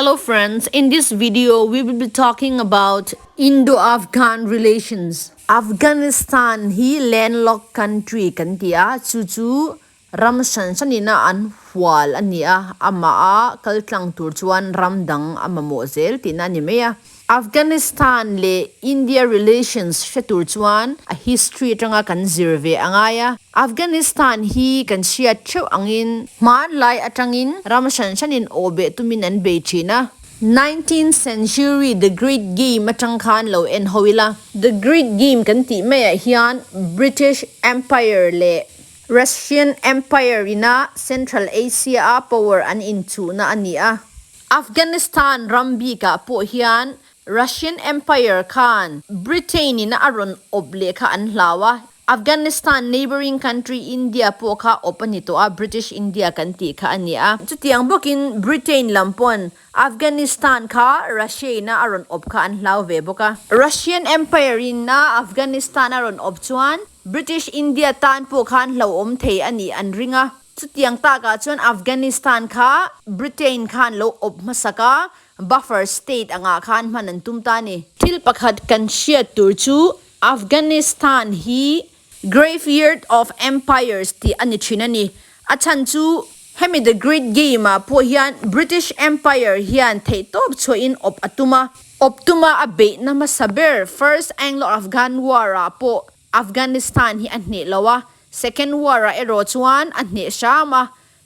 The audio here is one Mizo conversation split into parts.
Hello friends, in this video we will be talking about Indo-Afghan relations. Afghanistan hi landlocked country kan ti a, chu chu ram hran hranina an hual a ni a, amah a kal tlang tur chuan ram dang a mamawh zel tihna a ni mai a. Afghanistan leh India relations hre tur chuan a history atanga kan zir ve a ngai a. Afghanistan hi kan hriat theuh angin hmanlai atangin ram hran hranin aw beh tumin an bei thin a. Nineteenth century The Great Game atang khan lo en ho ila. The Great Game kan tih maiah hian British Empire leh Russian Empire ina Central Asia a power an inchuhna a ni a. Afghanistan ram bikah pawh hian Russian Empire khan Britain in a rawn awp leh kha an hlau a, Afghanistan neighbouring country India pawh kha awp a ni tawh a, British India kan tih kha a ni a. Chutiang bawkin Britain lam pawn Afghanistan kha Russia in a rawn awp kha an hlau ve bawk a. Russian Empire in a Afghanistan a rawn awp chuan British India tan pawh khan hlauhawm thei a nih an ring a. Chutiang takah chuan Afghanistan kha Britain khan lo awp hmasak a, buffer state angah khan hman an tum ta a ni. Thil pakhat kan hriat tur chu Afghanistan hi Graveyard of Empires tih a ni thin a ni. A chhan chu hemi The Great Game ah pawh hian British Empire hian theihtawp chhuahin awp a tum a. Awp tuma a beihna hmasa ber First Anglo-Afghan War ah pawh Afghanistan hi a hneh lo a, Second War-ah erawh chuan a hneh hram a,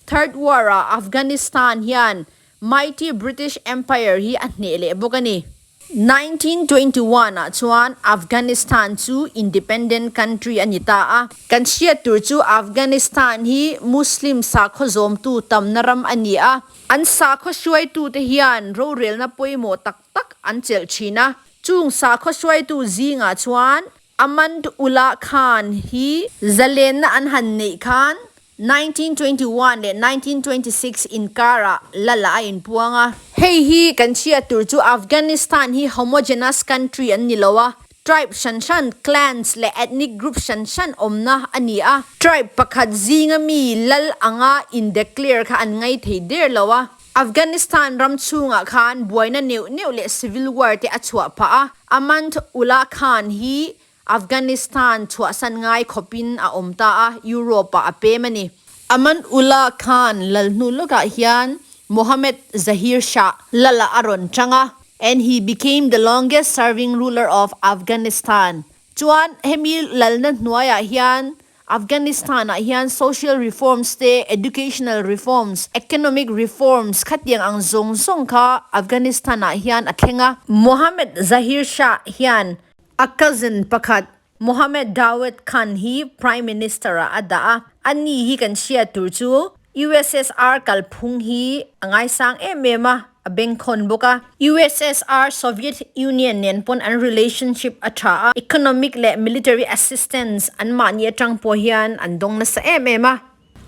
Third War-ah Afghanistan hian Mighty British Empire hi a hneh leh bawk a ni. 1921 ah chuan Afghanistan chu independent country a ni ta a. Kan hriat tur chu Afghanistan hi Muslim sakhaw zawmtu tamna ram a ni a, an sakhaw hruaitute hian rorelna pawimawh tak tak an chelh thin a, chung sakhaw hruaitu zingah chuan Amand Ullah Khan hi zalenna an han neih khan 1921 leh 1926 inkarah lala a inpuang a. Hei hi kan hriat tur chu Afghanistan hi homogenous country an ni lo a, tribe hran hran, clans leh ethnic group hran hran awmna a ni a. Tribe pakhat zinga mi lal anga in-declare kha an ngai thei der lo a. Afghanistan ram chhungah khan buaina neuh neuh leh civil war te a chhuah phah a, Amand Ullah Khan hi Afghanistan chhuahsan ngai khawpin a awm ta a, Europe-ah a pem a ni. Amand Ullah Khan lal hnu lawkah hian Mohammed Zahir Shah lal-ah a rawn chang a, and he became the longest serving ruler of Afghanistan. Chuan hemi lalna hnuaiah hian Afghanistan-ah hian social reforms te, educational reforms, economic reforms khatiang ang zawng zawng kha Afghanistan-ah hian a thleng a. Mohammed Zahir Shah hian a cousin pakhat Mohammed Dawood Khan hi Prime Minister-ah a dah a, ani hi kan hriat tur chu USSR kalphung hi a ngaisang em em a, a bengkhawn bawk a. USSR, Soviet Union nen pawn an relationship a tha a, economic leh military assistance an mahni atang pawh hian an dawng nasa em em a.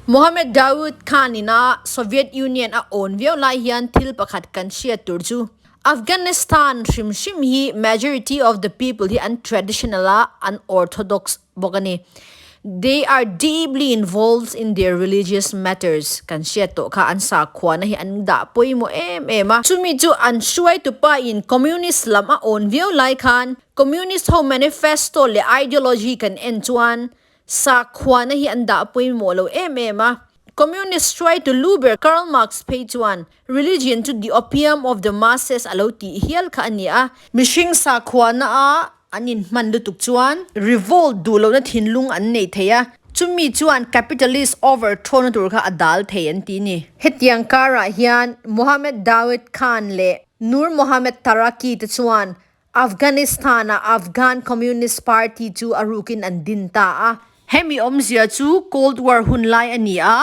Mohammed Dawood Khan ina Soviet Union a awn viau lai hian thil pakhat kan hriat tur chu Afghanistan hrim hrim hi majority of the people hi an traditional a, an orthodox bawk a ni. They are deeply involved in their religious matters kan hriat tawh kha an sakhuana hi an dah pawimawh em em a. Chumi chu an hruaitupa in communist lam a awn viau lai khan communist ho manifesto leh ideology kan en chuan sakhuana hi an dah pawimawh lo em em a. Communist hruaitu lu ber Karl Marx phei chuan religion chu the opium of the masses a lo tih hial kha a ni a. Mihring sakhuana a An inhman lutuk chuan revolt duh lohna thinlung an nei thei a, chumi chuan capitalist overthrow-na tur kha a dal thei an ti ni. Hetiang karah hian Mohammed Dawood Khan leh Nur Mohammed Taraki te chuan Afghanistan-a Afghan Communist Party chu a rukin an din ta a. Hemi awmzia chu Cold War hun lai a ni a,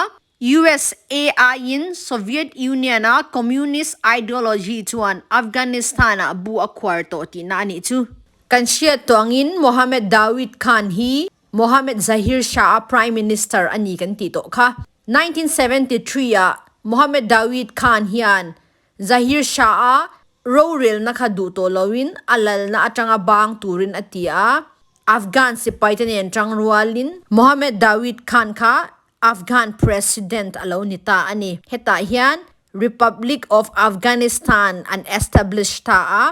USA aiin Soviet Union-a communist ideology chuan Afghanistan-ah bu a khuar tawh tihna a nih chu. Kan hriat tawh angin Mohammed Dawood Khan hi Mohammed Zahir Shah-a Prime Minister a ni kan tih tawh kha. 1973 ah Mohammed Dawood Khan hian Zahir Shah-a rorelna kha duh tawh loin a lalna atanga bang turin a ti a, Afghan sipaite nen tangrualin Mohammed Dawood Khan kha Afghan President a lo ni ta a ni. Hetah hian Republic of Afghanistan an establish ta a,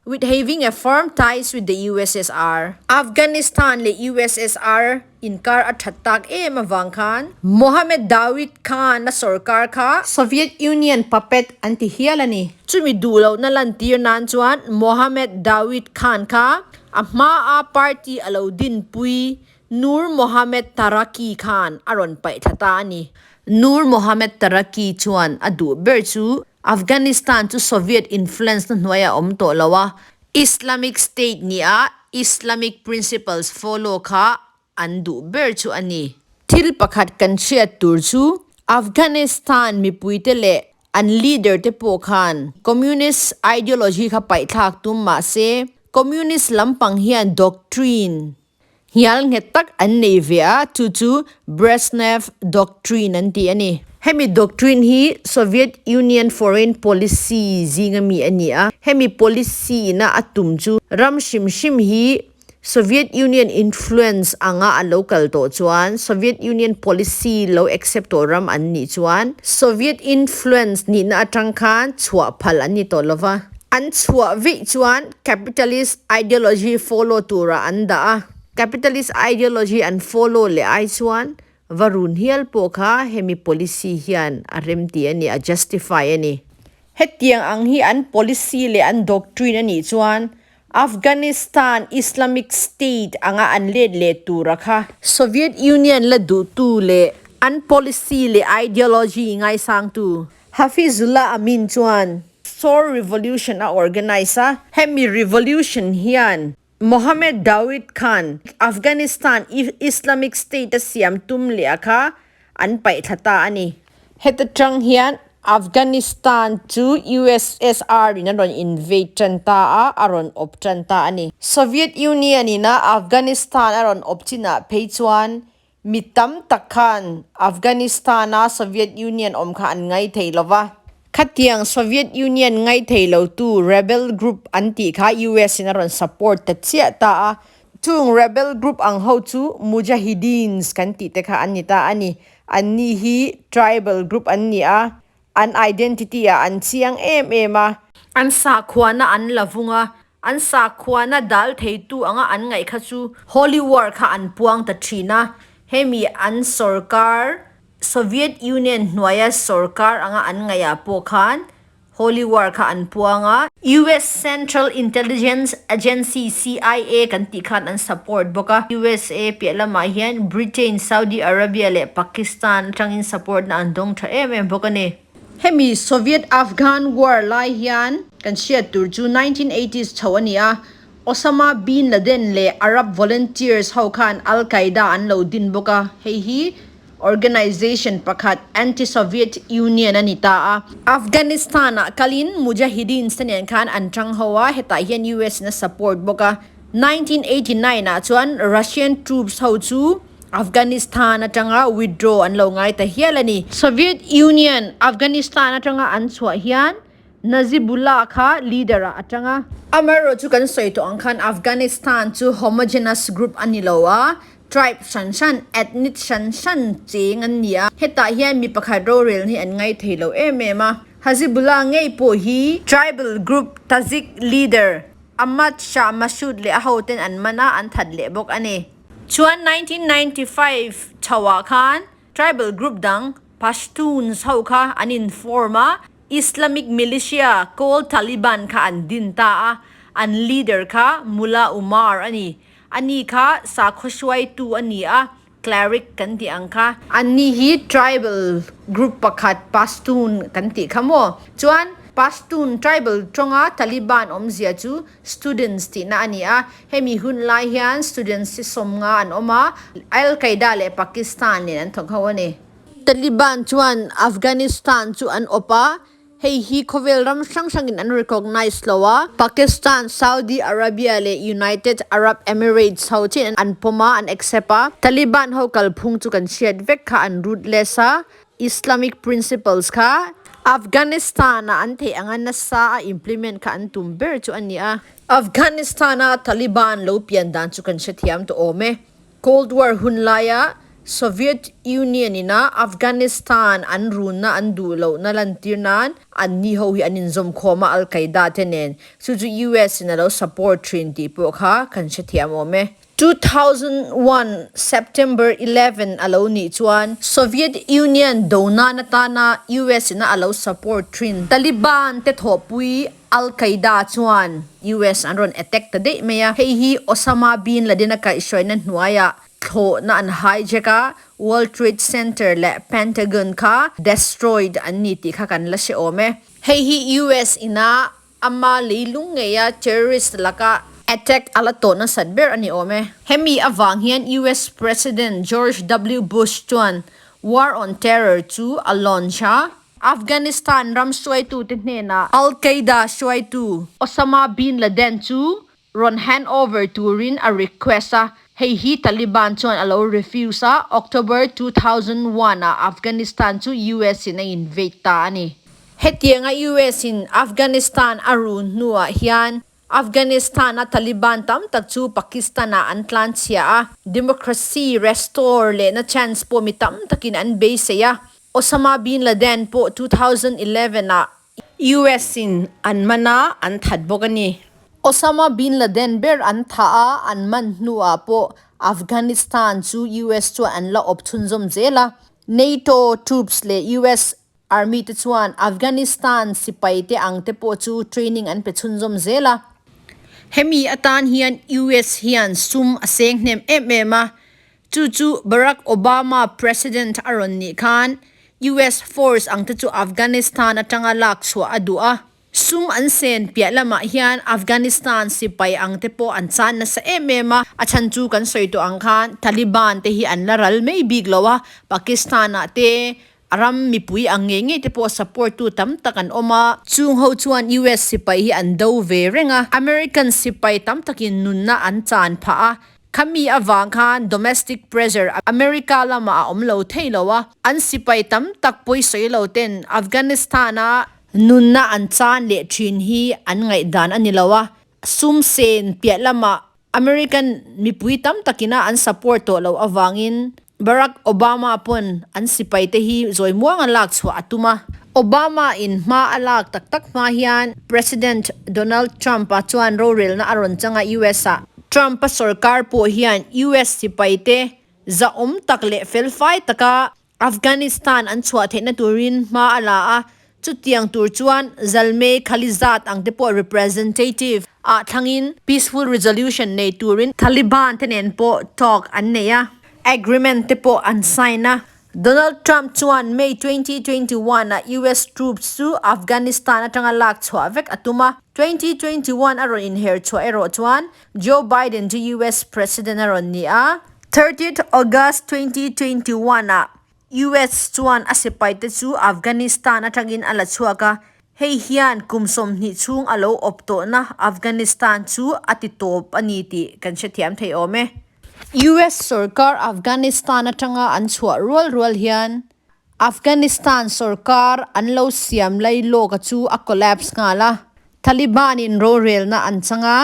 with having a firm ties with the USSR. Afghanistan leh USSR inkar a that tak em avang khan Mohammed Dawid Khan a sorkar kha Soviet Union puppet an ti hial a ni. Chumi duh lohna lantir nan chuan Mohammed Dawid Khan kha a hmaa party a lo dinpui Nur Mohammad Taraki khan a rawn paih thla ta a ni. Nur Mohammad Taraki chuan a duh ber chu Afghanistan chu Soviet influence na hnuaiah a awm tawh lo a, Islamic State nia Islamic principles follow kha an duh ber chu a ni. Thil pakhat kan hriat tur chu Afghanistan mipuite leh an leader te pawh khan Communist ideology kha paihthlak tum mah se Communist lampang hian doctrine Hnial nghet tak an nei ve a, chu chu Brezhnev Doctrine an ti a ni. Hemi doctrine hi Soviet Union foreign policy zinga mi a ni a, hemi policy ina a tum chu ram hrim hrim hi Soviet Union influence anga a lo kal tawh chuan Soviet Union policy lo accept tawh ram an nih chuan Soviet influence nihna atang khan chhuah phal an ni tawh lova. An chhuah veih chuan capitalist ideology follow turah an dah a, capitalist ideology an follow leh ai chuan va run hial pawh kha hemi policy hian a rem tih a ni, a justify a ni. Hetiang ang hi an policy leh an doctrine a nih chuan Afghanistan Islamic State anga an let leh tura kha Soviet Union la duhtu leh an policy leh ideology ngaisangtu Hafizullah Amin chuan Saur Revolution a organise a, hemi revolution hian Mohammed Daoud Khan Afghanistan Islamic State a siam tum leh a kha an paih thla ta a ni. Heta tang hian Afghanistan chu USSR in a rawn invade tan ta a, a rawn awp tan ta a ni. Soviet Union in a Afghanistan a rawn awp chinah phei chuan Mi tam tak khan Afghanistan-a Soviet Union awm kha an ngai thei lo va. Khatiang Soviet Union ngai thei lotu rebel group an tih kha US-in a rawn support ta chiah ta a. Chung rebel group ang ho chu Mujahideens kan tih te kha an ni ta a ni. Anni hi tribal group an ni a, an identity ah an chiang em em a. An sakhuana an la vung a, an sakhuana dal theitu anga an ngaih kha chu Holy War kha an puang ta thin a, hemi an sorkar Soviet Union hnuaia sorkar anga an ngaih ah pawh khan Holy War kha an puang a. US Central Intelligence Agency, CIA, kan tih khan an support bawk a. USA piah lamah hian Britain, Saudi Arabia leh Pakistan atangin support na an dawng tha em em bawk a ni. Hemi Soviet-Afghan War lai hian kan hriat tur chu 1980s chho a ni a, Osama bin Laden leh Arab volunteers ho khan Al-Qaeda an lo din bawk a, hei hi Organization pakhat Anti-Soviet Union a ni ta a. Afghanistan-ah kalin Mujahideen te nen khan an tang ho a, hetah hian US in a support bawk a. 1989 ah chuan Russian troops ho chu Afghanistan atanga withdraw an lo ngai ta hial a ni. Soviet Union Afghanistan atanga an chhuah hian Najibullah kha leader ah a tang a. Amaherawhchu chu kan sawi tawh ang khan Afghanistan chu homogenous group a ni lo a, tribe hran hran, ethnic hran hran cheng an ni a, hetah hian mi pakhat rorel hi an ngaithei lo em em a. Hajibullah ngei pawh hi tribal group Tajik leader Ahmad Shah Massoud leh a hoten an man a, an that leh bawk a ni. Chuan 1995 chhoah khan Tribal group dang Pashtuns ho kha an inform a, Islamic militia called Taliban kha an din ta a, an leader kha Mullah Umar a ni. Ani kha sakhaw hruaitu a ni a, cleric kan tih ang kha. Anni hi tribal group pakhat Pashtun kan tih kha maw? Chuan Pashtun tribal tawnga Taliban awmzia chu students tihna a ni a, hemi hun lai hian students hi sawmnga an awm a, Al Qaeda leh Pakistan nen an thawk ho a ni. Taliban chuan Afghanistan chu an awp a, hei hi khawvel ram hrang hrangin an recognise lo a, Pakistan, Saudi Arabia leh United Arab Emirates ho chin an pawm a, an accept a. Taliban ho kalphung chu kan hriat vek kha an ruthless a, Islamic principles kha Afghanistan-a an theih anga nasa a implement kha an tum ber chu a ni a. Afghanistan-a Taliban lo pian dan chu kan hrethiam tawh awm e. Cold War hun laia Soviet Union ina Afghanistan an runna an duh lohna lantir nan anni ho hi an inzawm khawm a Al Qaeda te nen. Chu chu US in a lo support thin tih pawh kha kan hrethiam awm e. 2001 September 11 a lo nih chuan Soviet Union do nan atana US ina a lo support thin Taliban te thawhpui Al Qaeda chuan US an rawn attack ta daih mai a. Hei hi Osama bin Laden a kaihhruaina hnuaiah thlawhna an hijack a, World Trade Center leh Pentagon kha destroyed an ni tih kha kan la hre awm e. Hei hi US ina ama leilung ngeia terrorist laka attack a la tawh nasat ber a ni awm e. Hemi avang hian US President George W Bush chuan War on Terror chu a launch a. Afghanistan ram hruaitute hnenah Al Qaeda hruaitu Osama bin Laden chu rawn hand over turin a request a, hei hi Taliban chuan a lo refuse a, October 2001 ah Afghanistan chu US in a invade ta a ni. Hetianga US in Afghanistan a run hnuah hian Afghanistan a Taliban tam tak chu Pakistan ah an tlanchhia a, democracy restore lehna chance pawh mi tam takin an beisei a, Osama bin Laden pawh 2011 ah US in an man a, an that bawk a ni. Osama bin Laden ber an thah a, an man hnuah pawh Afghanistan chu US chuan an la awp chhunzawm zel a. NATO troops leh US Army te chuan Afghanistan sipai te ang te pawh chu training an pe chhunzawm zel a. Hemi atan hian US hian sum a seng hnem em em a, Chu chu Barack Obama President a rawn nih khan US force ang te chu Afghanistan atanga lak chhuah a duh a. Sum an sen piah lamah hian Afghanistan sipai ang te pawh an chan nasa em em a. A chhan chu kan sawi tawh ang khan Taliban te hi an la ral mai bik lo a, Pakistan ah te a ram mipui ang ngei ngei te pawh support tu tam tak an awm a. Chung ho chuan US sipai hi an do ve reng a. American sipai tam takin nunna an chan phah a. Khami avang khan domestic pressure America lamah a awm lo thei lo a, an sipai tam tak pawisawi lo ten Afghanistan-a nunna an chan leh thin hi an ngaihdan a ni lo a, sum sen piah lamah American mipui tam takina an support tawh loh avangin Barack Obama pawn an sipai te hi zawi muang a lak chhuah a tum a. Obama in hma a lak tak tak hma hian President Donald Trump-a chuan rorelna a rawn chang a US ah. Trump-a sorkar pawh hian US sipai te zahawm tak leh felfai taka Afghanistan an chhuah theihna turin hma a la a, chutiang tur chuan Zalmay Khalilzad ang te pawh representative ah thlangin peaceful resolution nei turin Taliban te nen pawh talk an nei a, agreement te pawh an sign a. Donald Trump chuan May 2021 ah US troops chu Afghanistan atanga lak chhuah vek a tum a, 2021 a rawn inher chhuah erawh chuan Joe Biden chu US President a rawn ni a. 30th August 2021 ah US chuan a sipaite chu Afghanistan atangin a la chhuak a, hei hian kum 20 chhung a lo awp tawhna Afghanistan chu a ti tawp a ni tih kan hrethiam thei awm e. US sorkar Afghanistan atanga an chhuah rual rual hian Afghanistan sorkar an lo siam lai lawka chu a collapse nghal a, Taliban in rorelna an chang a,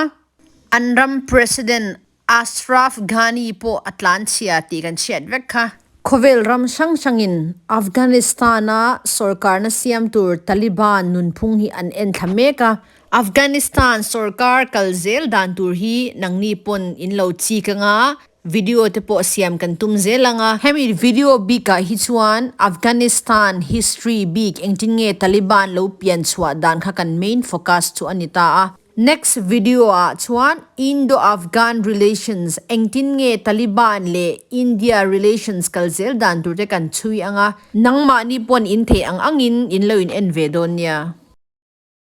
an ram President Ashraf Ghani pawh a tlanchhia tih kan hriat vek kha. Khawvel ram hrang hrangin Afghanistan-a sorkarna siam tur Taliban nunphung hi an en thla mek a. Afghanistan sorkar kal zel dan tur hi nangni pawn in lo chik anga video te pawh siam kan tum zel anga. Hemi video bikah hi chuan Afghanistan history bik engtin nge Taliban lo pian chhuah dan kha kan main focus chu a ni ta a. Next video ah chuan Indo-Afghan relations engtin nge Taliban leh India relations kal zel dan tur te kan chhui anga, nangmahni pawn in theih ang angin in lo in en ve dawn nia.